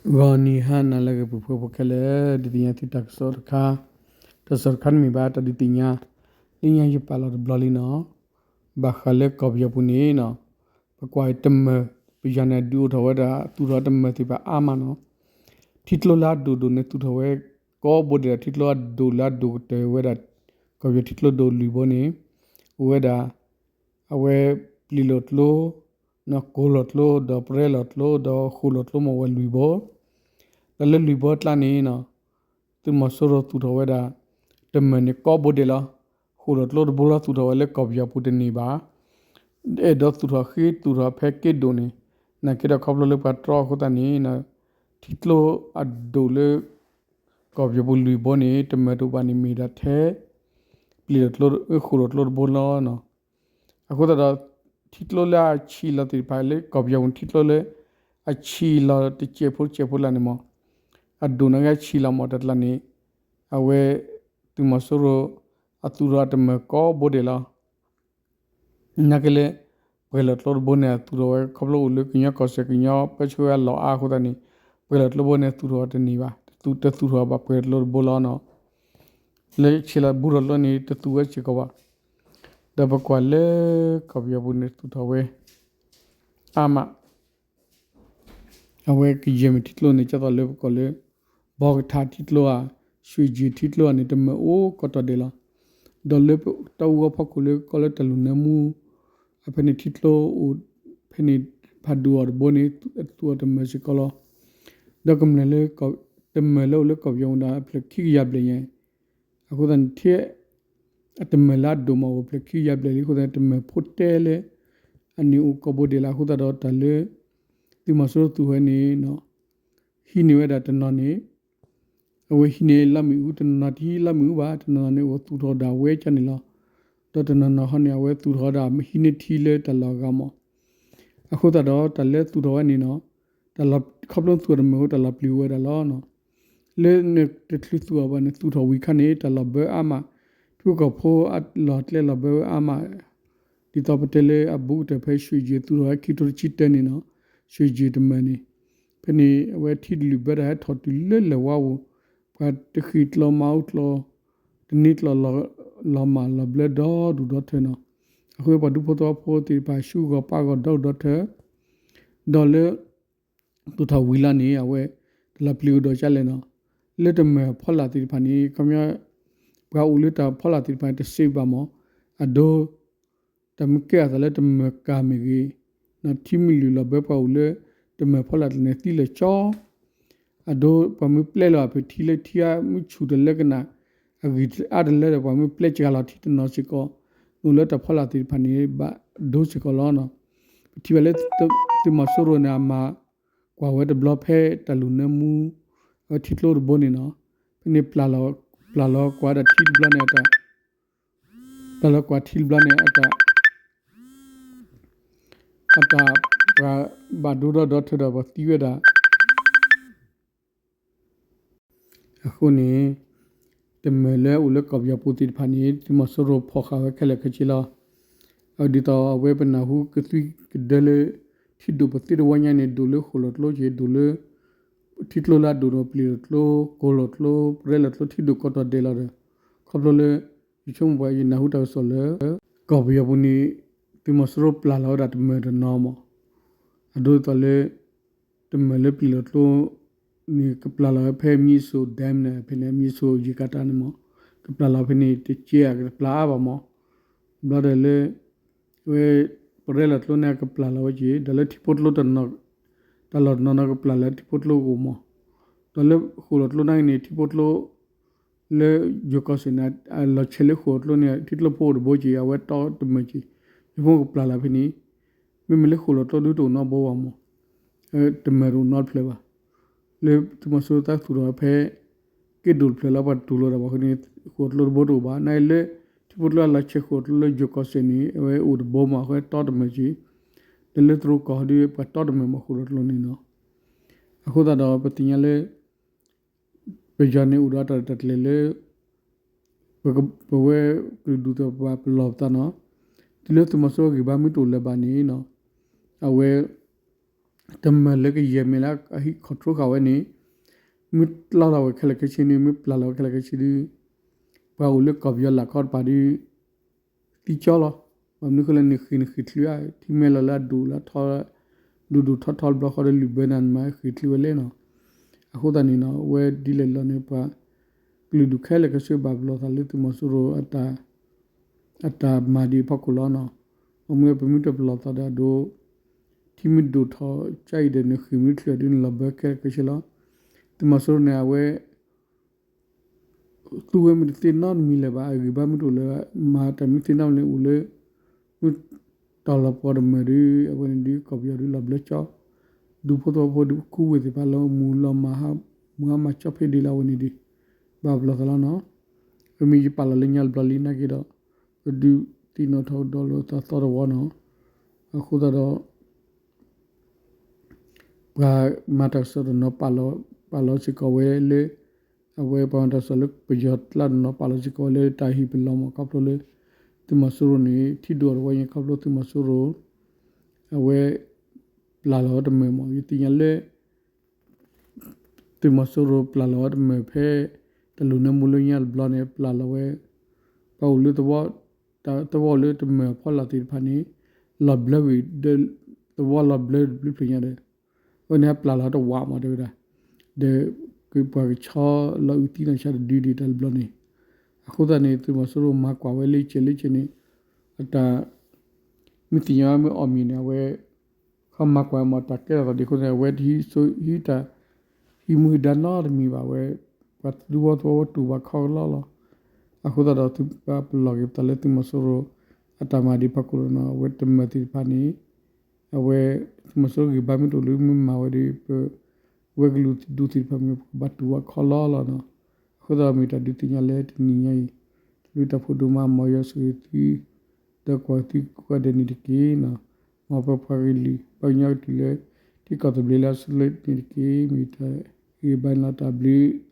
ဂီၤနံၤဟါနၤလၢအဂ့ၤ ပုၢ်ဖိဝဲၢ်ဖိခဲလၢာ်, ဒုးသ့ၣ်ညါသုတၢ်ကစီၣ်တခါ, တၢ်ကစီၣ်တခါန့ၣ်မ့ၢ်ဘၣ်တၢ်ဒုးသ့ၣ်ညါ, လၢညါယပာ်လီၤတဘျီလံနီၤ, ဘၣ်ဃးလၢကီၢ်ပယီၤပူၤန့ၣ်နီၤ, ပကွၢ်တမၢၢ်, ပယီၤန့ၣ်ဒုးအိၣ်ထီၣ်ဝဲဒၣ် သူၣ်ထီၣ်တမၢၢ်သ့ၣ်တဖၣ်အါမးနီၤ, ထံကျိလၢအဒိၣ်ဒိၣ်န့ၣ်သူၣ်ထီၣ်ဝဲ ကိးဘိဒဲးလီၤ, ထံကျိအဒိၣ်ကတၢၢ်ဝဲဒၣ်, ကီၢ်ပယီၤထံကျိဒိၣ်လွံၢ်ဘိန့ၣ်, အိၣ်ဝဲဒၣ် အဝဲပျံၤလီၤကျိ, ကိၢ်လီၤကျိ, ဒီးပြဲလီၤကျိ, ဒီးဃိၣ်လီၤကျိ မ့ၢ်ဝဲလွံၢ်ဘိ, ဒီးလၢလွံၢ်ဘိအကျါန့ၣ်နီၤ, သုးမီၤစိရိၤသူၣ်ထီၣ်ဝဲဒၣ် တမၢၢ်န့ၣ်ကိးဘိဒဲးလီၤ, ဃိၣ်လီၤကျိတဘိလီၤ သူၣ်ထီၣ်ဝဲလၢကီၢ်ပယီၤပူၤတန့ၢ်ဘၣ်, အဲၣ်ဒိးသူၣ်ထီၣ်ဃ့သူၣ်ထီၣ်ဖဲက့ဒိၣ်န့ၣ်, နာ်က့ဒီးခီဖျိလၢပှၤတြီအဃိသတးန့ၣ်, ထံကျိအဒိၣ်လၢ ကီၢ်ပယီၤပူၤလွံၢ်ဘိန့ၣ် တမၢၢ်တအိၣ်ဘၣ်န့ၣ်မ့ၢ်ဒၣ်ထဲ ပျံၤလီၤကျိ, ဃိၣ်လီၤကျိတဘိလီၤနီၤ, အဃိသတးဒီး ထံကျိလၢအဆံးလီၤသ့ၣ်တဖၣ်လၢကီၢ်ပယီၤပူၤန့ၣ် ထံကျိလၢအဆံးလီၤတစဲးဖိတစဲးဖိလၢ်န့ၣ်မ့ၢ်, အဒိၣ်န့ၣ်ဂ့ၤဆံးလီၤမ့ၢ်တၢ်ကျါန့ၣ်, အဝဲ သုးမီၤစိရိၤ အသူၣ်ထီၣ်အတမၢၢ်ကိးဘိဒဲးလီၤ နာ်က့လၢ ပှဲၤလီၤကျိတဘိန့ၣ် အသူၣ်ထီၣ်ဝဲခီဖျိအိၣ်လၢကညီကီၢ်စဲၣ်ကညီပၢဆှၢဝဲအလီၢ်အါအဃိသတးန့ၣ်, ပှဲၤလီၤကျိဘိန့ၣ်သူၣ်ထီၣ်တန့ၢ်ဘၣ်, တသူၣ်ထီၣ်ဘၣ်ပှဲၤလီၤကျိတဘိလီၤနီၤ, လၢဆံးလီၤဘူးထီၣ်ကျိန့ၣ် တသူၣ်ဝဲစ့ၢ်ကီးဘၣ်, ဒီးပကွၢ်လၢကီၢ်ပယီၤပူၤန့ၣ်သူၣ်ထီၣ်ဝဲ အါမး အဝဲကယဲၢ်မ့ၢ်ထံကျိန့ၣ် ကၢ်သိးလၢပကိးလၢ ဘီကထးထံကျိဧါ, ရွှေကျင်ထံကျိဧါန့ၣ် တမၢၢ်အိၣ်ကိးတီၢ်ဒဲးလီၤ. ဒီးလၢတၢ်အူအီၣ်ဖီခိၣ်လၢကီၢ်လၢတၢ်လူၤနၢမူ အဖဲန့ၣ်ထံကျိအိၣ်ဖဲန့ၣ် ဖးဒိၣ်အီၤတဘိန့ၣ် သူၣ်အီၤတမၢၢ်စ့ၢ်ကီးလီၤ. ဒီးကမျၢၢ်လၢ တမၢၢ်လၢအိၣ်လၢကီၢ်ပယီၤမူဒါအဖျၢၣ်ခံကယၤဘျဲၣ်ညါ အဃိသတးန့ၣ် ထံ အတမၢၢ်လၢအဒိၣ်မးအိၣ်ဖျၢၣ်ခံကယၤဘျဲၣ်လံအဃိသတးန့ၣ် တမၢၢ်ဖိတဲလၢ အန့ၣ်အိၣ်ကိးဘိဒဲးလီၤ. အဃိသတးဒီးတၢ်လၢ သုးမီၤစိရိၤသူၣ်ထီၣ်ဝဲန့ၣ် ဟံးန့ၢ်ဝဲဒၣ်တနီၤန့ၣ် အဝဲဟံးန့ၢ်လီမ့ၣ်အူ တနီၤနီၤတဟံးလီမ့ၣ်အူဘၣ် တနီၤနီၤန့ၣ်အိၣ်သူၣ်ထီၣ်ဒၣ်ဝဲကၢ်န့ၣ်လီၤ. ဒီးတနီၤနီၤဟီန့ၣ် အဝဲသူၣ်ထီၣ်ဝဲဒၣ်ဟံးန့ၢ်ထံလၢတၢ်လီၢ်အဂၤမး အဃိသတးဒီးတၢ်လၢသူၣ်ထီၣ်ဝဲန့ၣ်နီၤ တၢ်လီၢ်ခီဖျိသူၣ်အီၤတမၢၢ်အဃိ တၢ်လီၤပျံၤဝဲဒၣ်လီၤ. လၢနတချုးသူၣ်အီၤဘၣ်န့ၣ် သူၣ်ထီၣ်ဝံၤခါန့ၣ် တၢ်လီၤဘၢအါမး ထံဖိကီၢ်ဖိအလီၢ်ကျဲလီၤဘၢဝဲအါမး ဒ်သိးပတဲလၢအဘူးကတၢၢ်ဖဲ ရွှေကျင် သူၣ်ထီၣ်ဝဲခံကထိတဆံတၢန့ၣ်နီၤ ရွှေကျင် တမၢၢ်န့ၣ် ဖဲန့ၣ်အဝဲထံတလုာ်ဘၢတၢ်ဟဲထီၣ်တုၤလၢလဲၤဝါပူၤ ပှၤတဃ့ၢ်ကျီမၤအူကျီ တန့ၢ်ကျီ လီၤမၢ်လီၤဘျၢဒီဒူၣ်ဒီထၢနီၤ အဃိပှၤဒူဖိသဝီဖိသ့ၣ်တဖၣ်ဆူဂီၤပၤဂီၤဒီဒူၣ်ဒီထၢ ဒီးလၢ သူၣ်ထီၣ်ဝံၤလီၤန့ၣ် အဝဲ တၢ်လီၤပျံၤကဒီးကၢ်လဲၣ်နီၤ လၢတမၢၢ်အဖီလာ်သ့ၣ်တဖၣ်န့ၣ် ခီပညီ ပှၤအိၣ်လၢတၢ်ဖီလာ်သ့ၣ်တဖၣ်န့ၣ် တစ့ဘၣ်မး အဒိ တၢ်မ့ၢ်ကဲအသးလၢတမၢၢ်ကၤမ့ၢ်ဂ့ၤ ထံမ့ၢ်လုၢ်လီၤဘၢပှၤအိၣ်လၢ တမၢၢ်ဖီလာ်ကျါန့ၣ် သံလၢာ်ကၠီ အဒိ ပှၤမ့ၢ်ပျဲလီၤအဖုးထံလၢထံအါမုၢ်ဆူၣ်တလၢကနၣ် အဂံၢ်အါတလၢဒီး ပှၤမ့ၢ်ပျဲစှၤလီၤထံတနီၤစ့ၢ်ကီး အိၣ်လၢတၢ်ဖီလာ်သ့ၣ်တဖၣ်န့ၣ် ဘၣ်ဒိစ့ၢ်ကီးလီၤ. ပထံၣ်ဘၣ်လၢ သုးမီၤစိရိၤန့ၣ် အမၤကွၢ်ဝဲတဘျီဖဲတၢ်လူၤနၢမူ အဝဲထံကျိတဘိန့ၣ်နီၤ ဖဲန့ၣ် ပျၢ်လီၤကွၢ်ဝဲဒၣ်ထံတဘျီန့ၣ် ပျၢ်လီၤကွၢ်ထံတဘျီန့ၣ် အတၢ် အတၢ်ပှၤဘၣ်ဒိဒီဒီထၢဒီးပှၤသံဝဲဒၣ် အဃိန့ၣ် တမၢၢ်လၢအအိၣ်လၢကီၢ်ပယီၤပူၤသ့ၣ်တဖၣ်န့ၣ် သုးမီၤစိရိၤဖီၣ်ဃာ်ဝဲခဲလၢာ်ခဲဆ့လီၤ. ဒ်သိးအဝဲပနၢ်ဟူကသွံကဒၢလၢ ထံဒိၣ်ပသ့တဝီညါန့ၣ် ဒိၣ်လၢဃိၣ်လီၤကျိက့ၤ ဒိၣ်လၢ ထံကျိလၢအဒိၣ်ဒီးပျံၤလီၤကျိ ကိၢ်လီၤကျိ ပြဲလီၤကျိ ထံဒိၣ်ကိးတီၢ်ဒဲးလီၤဒီး ခီဖျိလၢ ယဆိကမိၣ်ပှၤယနၢ်ဟူတၢ်ကစီၣ်လၢ ကီၢ်ပယီၤပူၤန့ၣ် သုးမီၤစိရိၤပျၢ်လီၤဝဲဒၣ်တမၢၢ်တနီၤမး အဒိဒ်သိးလၢ တမၢၢ်လၢပျံၤလီၤကျိန့ၣ် ကပျၢ်လီၤဝဲဖဲ မြစ်ဆုံ dam န့ၣ် ဖဲန့ၣ် မြစ်ဆုံ ရေကာတာ န့ၣ်မး ကပျၢ်လီၤဖဲန့ၣ်တကဲ ကတပျၢ်အါဘၣ်မး ဘျီဒီးလၢ ဝဲ ပြဲလီၤကျိန့ၣ် ကပျၢ်လီၤဝဲက့ၤ ဒီးလၢထံဖိကျိ တၢ်လီၢ်တနီၤနီၤကပျၢ်လီၤလၢထံဖိကျိအဂီၢ်မး ဒီးလၢဃိၣ်လီၤကျိနာ်က့န့ၣ် ထံဖိကျိ လၢယိၤကီၢ်စဲၣ်န့ၣ် အလီၤဆဲးလၢဃိၣ်လီၤကျိန့ၣ် ထံကျိဖိအိၣ်တဘိက့ၤ အဝဲတီတမၢၢ်က့ၤ ယဖိကပျၢ်လီၤဖဲန့ၣ် မ့မ့ၢ်လၢဃိၣ်လီၤကျိဒုတအိၣ်နီတဘိဘၣ်မး တမၢၢ်တအိၣ်နီတဖျၢၣ်ဘၣ် လၢသုးမီၤစိရိၤသးသူၣ်ထီၣ်ဖဲ က့ဒိၣ်တဖျၢၣ်လၢပှၤတူၢ်လိာ်တၢ်ဘၣ်အဃိန့ၣ် ဃိၣ်လီၤကျိတဘိတအိၣ်ဘၣ် နာ်က့လၢ ထံဖိကျိအလီၤဆဲးဃိၣ်လီၤကျိလၢယိၤကီၢ်စဲၣ်န့ၣ် အဝဲအိၣ်တဘိမး အဃိတီတမၢၢ်က့ၤ ဒီးလၢတရူးကီၢ်ဒု ပှၤတီတမၢၢ်မးဃိၣ်လီၤကျိန့ၣ်နီၤ အဃိသတးဒီးပသ့ၣ်ညါလၢ ပယီၤန့ၣ်အိၣ်ဒီးတၢ်ရဲၣ်တၢ်ကျဲၤလၢ ပဝဲကလုာ်ဒူၣ်သ့ၣ်တဖၣ်ပလီၢ်ပသးနီၤ တုၤလၢသုးမီၤစိရိၤဂံၢ်ဘါမ့ၢ်တအိၣ်လၢၤဘၣ်န့ၣ်နီၤ အဝဲ တမၢၢ်လၢကယဲၢ်မ့ၢ်လၢအဟံး control ဃာ်ဝဲန့ၣ် မ့ၢ်လီၤလီၤဝဲခဲလၢာ်ခဲဆ့န့ၣ် မ့ၢ်ပျၢ်လီၤဝဲခဲလၢာ်ခဲဆ့ဒီး ပှၤအိၣ်လၢကီၢ်ပယီၤလၢ်ခီတပၤဒီး သံကွၢ်လီၤ. ဘၣ်မနုၤဃိလၢနဃ့ၢ်နဃ့ၢ်ချုးဧါ, ထံမဲလီၤလၢအဒိၣ်လၢထီ ဒိၣ်ဒိၣ်ထီထီတဘျီဃီဒီး လုၢ်ဘၢနၤ နမၤဃ့ၢ်ချုးဝဲလဲၣ်နီၤ. အဃိသတးန့ၣ်နီၤ ဝဲဒ်လဲၣ်လီၤန့ၣ် ပှၤကလုာ်ဒူၣ်ခဲလၢာ်ခဲဆ့ဘၣ်ပလီၢ်သးလၢသုးမီၤစိရိၤ အတၢ်မၤဒံးအဖီခိၣ်လီၤနီၤ. အမ့ၢ်ပမ့ၢ်တပလီၢ်သးဒီးအဒိ ထံမ့ၢ်ဒိၣ်ထီၣ်ကါအံၤဒီး နဃ့ၢ်မ့ၢ်ချုးအီၤဒီး နလီၤဘၢခဲလၢာ်ခဲဆ့လီၤ. သုးမီၤစိရိၤန့ၣ် အဝဲ သူဝဲမ့ၢ်တသ့နီတမံၤလၢၤဘၣ်, အဂံၢ်ဘါမ့ၢ်တအိၣ်လၢၤဘၣ်, မၤတၢ်မ့ၢ်သ့နီတမံၤလၢအိၣ်လၢ မ့ၢ်တၢ်လီၤပှီၢ်တမၢၢ်ဒီး အဝဲန့ၣ်ဒုးကီၢ်ပယီၤဒုးလီၤဘျၢကၠီ, ဒူဖိသဝီဖိဒုးခူဝ့ၢ်သ့ၣ်တဖၣ်လၢမူလီၤမၢ်ဟါ မူဟါမၢ်ကၠီဖဲဒ်လၢအဝဲန့ၣ်ဒုး ဘၣ်ပလီၢ်သးလီၤနီၤ. အမ့ၢ်ယပာ်လီၤလၢညါတဘျီလံနာ်က့ဒီး ပဒုးသ့ၣ်နီၣ်ထီၣ်ကဒီးလၢသးသီတဝီနီၤ. အဃိသတးဒီး ပှၤမၤတၢ်ကစီၣ်တနီၤပာ်လီၤ ပာ်လီၤစ့ၢ်ကီးဝဲလၢ အဝဲပှၤမၤတၢ်ကစီၣ်လၢပယီၤကျါတနီၤပာ်လီၤစ့ၢ်ကီးဝဲလၢတၢ်ဟ့ၣ်ပလီၢ်မး ခီဖျိလၢ သုးမီၤစိရိၤန့ၣ် ထံဒိၣ်အီၤတဝီညါ ခီဖျိသုးမီၤစိရိၤ အဝဲ ပျၢ်လီၤဝဲတမၢၢ်မး ယသ့ၣ်ညါလၢ သုးမီၤစိရိၤပျၢ်လီၤဝဲတမၢၢ် ဖဲတၢ်လူၤနၢမူလၢညါတဘျီန့ၣ် ပျၢ်လီၤဝဲ ပှၤအိၣ်လၢ သဝီအိၣ်လၢတမၢၢ်အဖီလာ်သ့ၣ်တဖၣ်န့ၣ် လီၤဘျၢဝံၤဒီး သဝီလီၤဘျၢတဘျုးဖျၢၣ်ညါဒီး အဝဲန့ၣ်ပျၢ်လီၤတဝးမးတဲဝဲဒၣ် ဒီးပှၤကဆီလီၤအုးသံနီၢ်ဆါတဒုဒံးတၢ်တဘျီန့ၣ် အဃိသတးန့ၣ် သုးမီၤစိရိၤမၤကွၢ်ဝဲလၢကဲလၢကဲန့ၣ် အတၢ် မ့ၢ်သ့ၣ်ညါမ့ၢ်အီၣ်မ့ၢ်န့ၣ် အဝဲ ခီမၤကွၢ်မးတၢ်ကဲထီၣ်သးဒ်အဃိန့ၣ် အဝဲတဟံးစိဟံးတၢ် ဟံးမူဟံးဒါနီတမံၤဘၣ်ဝဲ ပှၤသဝီသဝီဝဲတူၢ်ဘၣ်ခီကလီလီၤ. အဃိသတးဒီးသုပပလီၢ်က့ၤပသးလၢသုးမီၤစိရိၤ အတၢ်မၤဒံးဖီခိၣ်လီၤနီၤ အဝဲတမၢၢ်သ့ၣ်တဖၣ်န့ၣ် အဝဲ သုးမီၤစိရိၤဂံၢ်ဘါမ့ၢ်တအိၣ်လၢမ့ၢ်မၤဝဲဒီး ပဝဲကလုာ်ဒူၣ်သ့ၣ်တဖၣ်မ့ၢ်ပကဘၣ်တူၢ်ဘၣ်ခီလီလီၤနီၤ. အဃိသတးမ့ၢ်တၢ်ဒုးသ့ၣ်ညါလၢတနံၤညါအံၤ တၢ်ဘျုးတၢ်ဖှိၣ်ဒိၣ်မး မ်ယွၤဆိၣ်ဂ့ၤသု ဒီးကွၢ်သုကိးဂၤဒဲးန့ၣ်တက့ၢ်နီၤ. မ်ပပှၤကလုာ် ပှၤကညီကတုၤလၢ ထံကီၢ်သဘျ့လၢအဆၢလၢန့ၣ်တက့ၢ်. မ့ၢ်တၢ်ဂံၢ်ဘါန့ၣ်လီၤ တၢ်ဘျုး